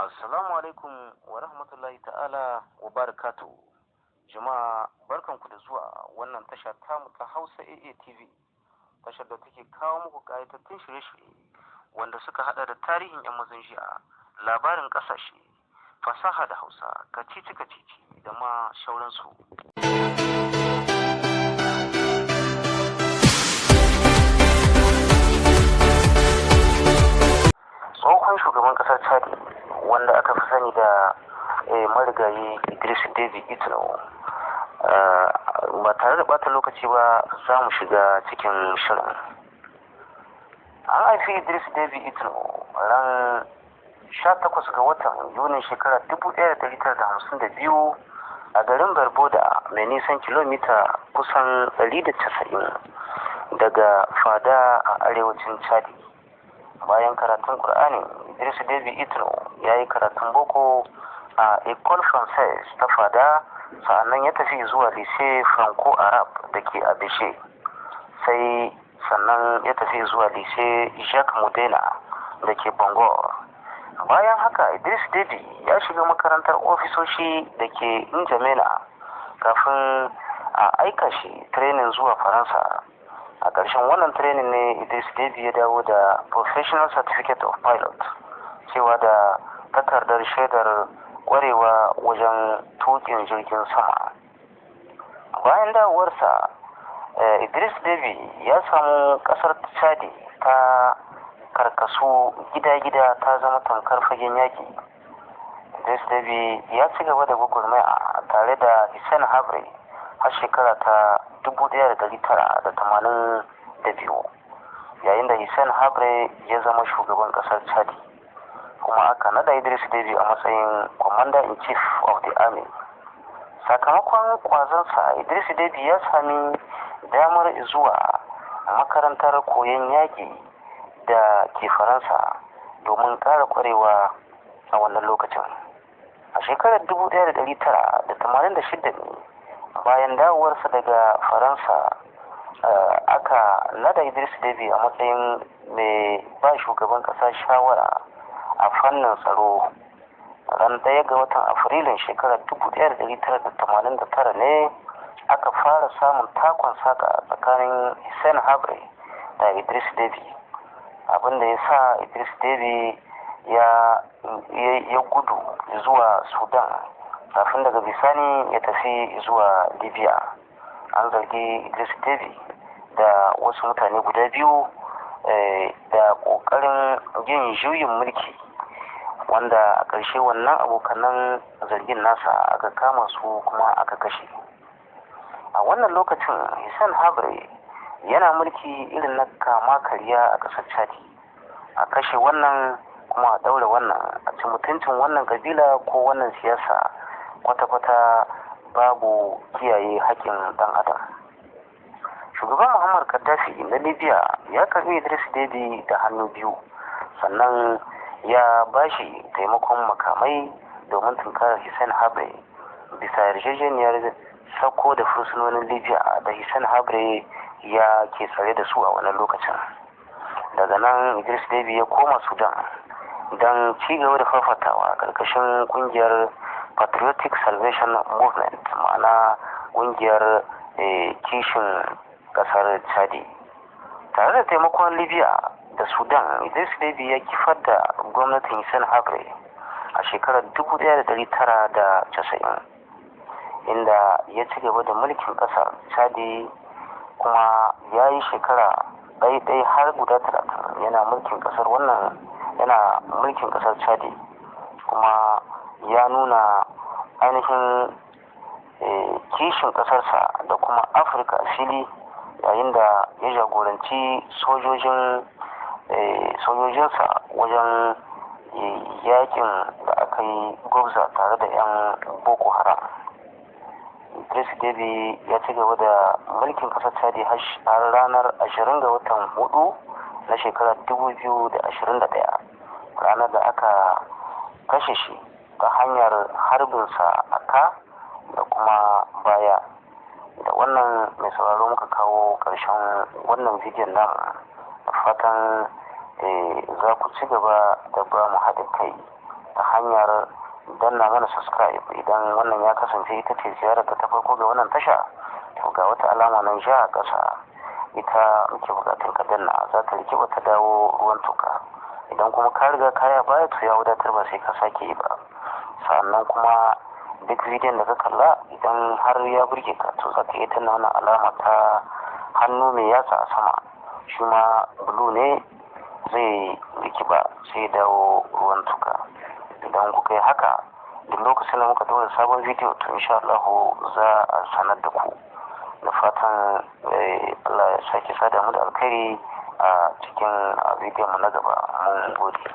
Assalamu alaikum wa rahmatullahi ta'ala wa barakatu. Jama'a, barkanku da zuwa wannan tasha tamu ta Hausa AA TV. Tashar da take kawo muku ƙayatattun shirye-shirye wanda suka hada da tarihin 'yan mazan jiya, labarin ƙasashe, fasaha da Hausa, kacici-kacici da ma shauransu. Tsohon shugaban ƙasar Chadi, wanda aka fi sani da marigayi Idris Deby Itno. Ba tare da bata lokaci ba, za mu shiga cikin shirin. An haifi Idris Deby Itno ran 18 ga watan Yunin shekarar 1952 a garin Barboda, mai nisan kilomita kusan 190 daga Fada a arewacin Chadi. Bayan karatun Kur'ani, Idris Deby Itno ya yi karatun boko a Ecole Française ta Fada, sa'annan ya tafi zuwa Lycée Franco Arab da ke Abéché, sai sannan ya tafi zuwa Lycée Jacques Moudeina da ke Bongor. Bayan haka, Idris Deby ya shiga makarantar ofisoshi da ke N'Djamena kafin a aika shi training zuwa Faransa. A ƙarshen wannan training ne Idris Deby ya dawo da Professional Certificate of Pilot, cewa da takardar shaidar kwarewa wajen tukin jirgin sama. Bayan dawowarsa, Idris Deby ya samu kasar Chadi ta karkasu gida-gida, ta zama tamkar fagen yaki. Idris Deby ya ci gaba da gwagwarmaya tare da Hissène Habre har shekara ta 1982, yayin da Hissène Habre ya zama shugaban kasar Chadi, kuma aka nada Idris Deby a matsayin Commander in Chief of the Army. Sakamakon kwazonsa, Idris Deby ya sami damar zuwa makarantar koyon yaƙi da ke Faransa domin ƙara kwarewa a wannan lokacin. A shekarar 1986 ne, bayan dawowarsa daga Faransa, aka nada Idris Deby a matsayin mai ba shugaban ƙasa shawara a fannin tsaro. Ran 1 ga watan Afrilun shekarar 1989 ne aka fara samun takon saka tsakanin Hissène Habre da Idris Deby, abinda ya sa Idris Deby ya gudu zuwa Sudan kafin daga bisani ya tafi zuwa Libya. An zargi Idris Deby da wasu mutane guda biyu da kokarin yin juyin mulki, wanda a ƙarshe wannan abokanan zargin nasa aka kama su kuma aka kashe. A wannan lokacin, Hissène Habre yana mulki irin na kama karya a ƙasar Chadi: a kashe wannan, kuma a ɗaure wannan, a ci mutuncin wannan kabila ko wannan siyasa, kwata-kwata babu kiyaye haƙƙin ɗan adam. Shugaban Muhammad Gaddafi na Libya ya karbi Idris Deby da hannu biyu, sannan ya bashi taimakon makamai domin tunkarar Hissène Habre, bisa yarjejeniyar sako da fursunonin Libya da Hissène Habre ya ke tsare da su a wannan lokacin. Daga nan Idris Deby ya koma Sudan don ci gaba da fafatawa karkashin kungiyar Patriotic Salvation Movement, ma'ana kungiyar kishin kasar Chadi. Tare da taimakon Libya da Sudan, Idris Deby ya kifar da gwamnatin Hissène Habre a shekarar 1990, inda ya ci gaba da mulkin kasar Chadi, kuma ya yi shekara ɗai-ɗai har guda 30 yana mulkin kasar wannan, yana mulkin kasar Chadi, kuma ya nuna ainihin kishin kasarsa da kuma Afirka a fili, yayin da ya jagoranci sojojinsa wajen yakin da aka yi gwabza tare da 'yan Boko Haram. Idris Deby ya ci gaba da mulkin kasar Chadi har ranar 20 ga watan hudu na shekarar 2021, ranar da aka kashe shi ta hanyar harbinsa a ka da kuma baya. Da wannan, mai sauraro, muka kawo ƙarshen wannan bidiyon namu. Da fatan za ku ci gaba da ba mu haɗin kai. Ta hanyar danna mana subscribe. Idan wannan ya kasance ita ce ziyarar ta farko ga wannan tasha, to ga wata alama nan ja a ƙasa, ita muke bukatun ka danna, za ta rike ta dawo ruwan toka. Idan kuma ka riga kaya baya, to ya wadatar, ba sai ka sake yi ba. Sannan kuma duk bidiyon da ka kalla, idan har ya burge ka, to za ka iya danna wannan alama ta hannu mai yatsa a sama, shi ma blue ne, zai rikiba sai dawo ruwan toka. Idan kuka yi haka, duk lokacin da muka dora sabon bidiyo, to insha Allah za a sanar da ku. Da fatan Allah ya sake sada mu da alkhairi a cikin bidiyon mu na gaba. Mun gode.